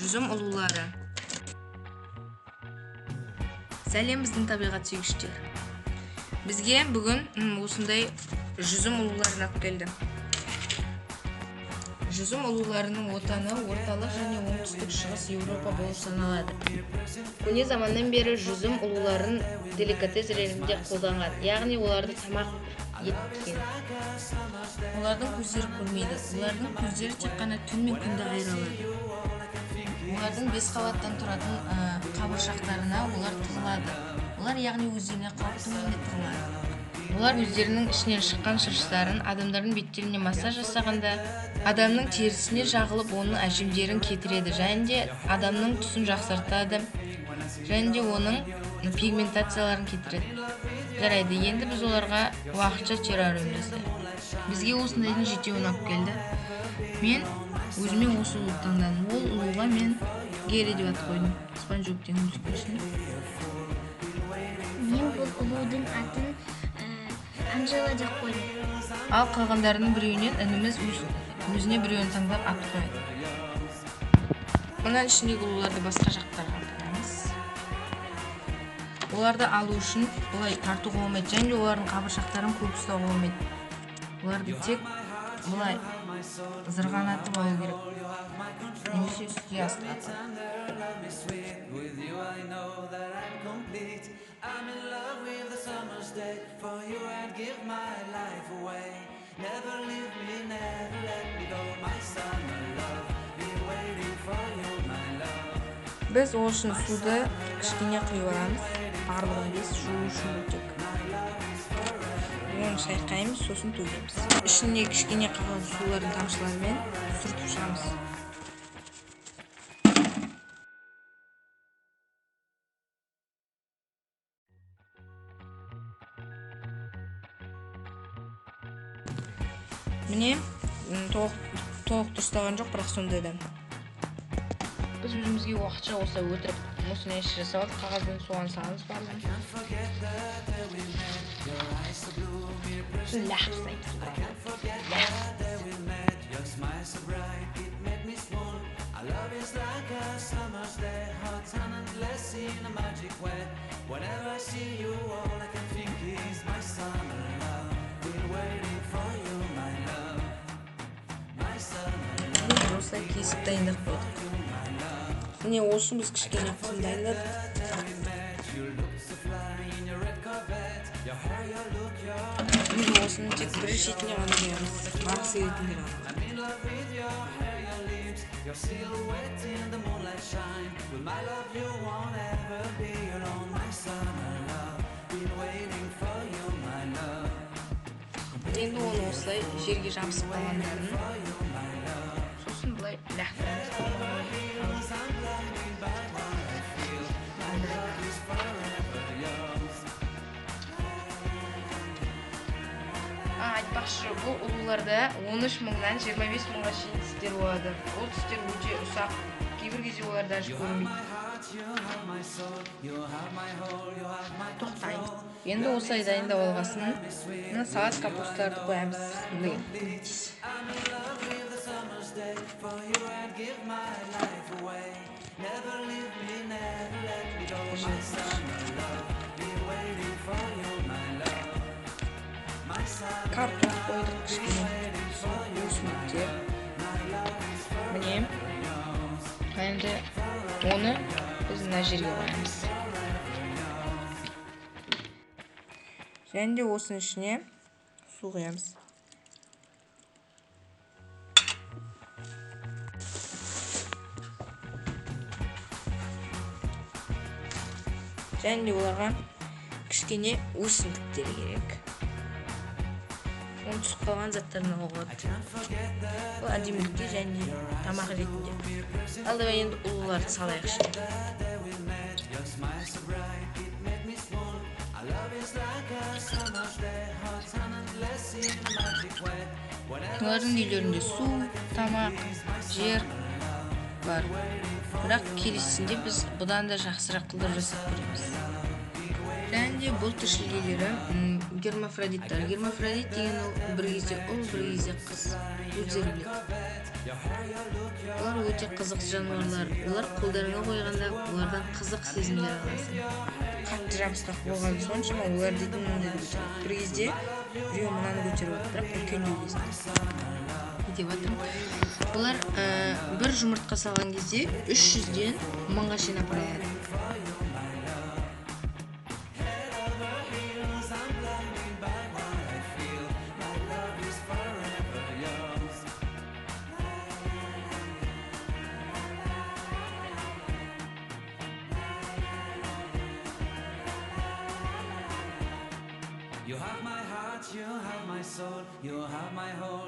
Жүзім ұлулары. Сәлем, біздің табиғат сүйгіштер. Бізге бүгін осындай жүзім ұлуларын алып келді. Жүзім ұлуларының отаны Орталық және Оңтүстік Шығыс Еуропа болып саналады. Көне заманнан бері жүзім ұлуларын деликатес ретінде қолданған, яғни оларды тамақ еткен. Олардың көздері көрмейді. Олардың көздері тек қана түн мен күнді айыра алады. Олардың 5 қабаттан тұратын қабыршақтарына олар тығылады. Олар яғни өздеріне қауіп төнгенде тығылады. Олар өздерінің ішінен шыққан шырыштарын адамдардың беттеріне массаж жасағанда адамның терісіне жағылып, оның әжімдерін кетіреді және де адамның түсін жақсартады және де оның пигментацияларын кетіреді. Жарайды, енді біз оларға уақытша террариум жасайық. Бізге осындайдың жетеуін алып келді. Мен өзіме осы ұлуды таңдадым. Ол ұлуға мен Герри деп ат қойдым. Спанч Боб деген мультфильм. Мен бұл ұлудың атын Анжела деп қойдым. Ал қалғандарының біреуінен ініміз өзіне біреуін таңдап ат қояды. Мынаның ішіндегі ұлуларды басқа жақтарға қоямыз. Оларды алу үшін бұлай тартуға болмайды және олардың қабыршақтарын көп ұстауға болмайды. Оларды тек бұлай зырғанатып алу керек. Немесе үстіге астыға. Біз ол үшін суды кішкене құйып аламыз. Барлығын бес жуу үшін өтек. Оны шайқаймыз, сосын төгеміз. Ішіне кішкене қалған сулардың тамшыларымен сүртіп шығамыз. Міне, толық дұрысталған жоқ, бірақ сонда да. Біз өзімізге уақытша осылай өтірік осыны ящик жасап алдық, қағазбен соған саламыз барлығын. Ләп ұстаймыз. Осылай кесіп дайындап қойдық. Міне, осы біз кішкене құм дайындадық. Біз осыны тек бір шетіне ғана құямыз. Барғысы келетіндер ғана. Енді оны осылай жерге жабысып қалғандарын сосын былай лақтырамыз. Айтпақшы, бұл ұлуларда 13 мыңнан 25 мыңға шейін тістер болады. Ол тістер өте ұсақ, кейбір кезде олар даже көрінбейді. Тоқтаймыз. Енді осылай дайындап алғасын, мына салат капусталарды қоямыз. Картоп қойдық кішкене, өсімдіктер. Міне, енді оны біз мына жерге қоямыз. Және де осының ішіне су құямыз. Және де оларға кішкене өсімдіктер керек. Оның түсіп қалған заттарын алуға болады. Бұл әдемілікке және тамақ ретінде. Ал давай енді ұлуларды салайық ішіне. Олардың үйлерінде су, тамақ, жер бар. Бірақ келесінде біз бұдан да жақсырақ қылдырып жасап көреміз. Және де бұл тіршілік иелері, гермафродиттер. Гермафродит деген ол бір кезде ұл, бір кезде қыз. Өздері біледі. Олар өте Өте қызық жануарлар. Олар қолдарыңа қойғанда, олардан қызық сезімдер аласың. Қатты жабысқақ болғаны соншама, олар дейтін мынандайды көтереді. Бір кезде біреу мынаны көтеріп алды, бірақ үлкендеу кезінде. Не деп жатырмын? Олар бір жұмыртқа салған кезде 300-ден 1000-ға шейін апара алады. You have my heart, you have my soul, you have my whole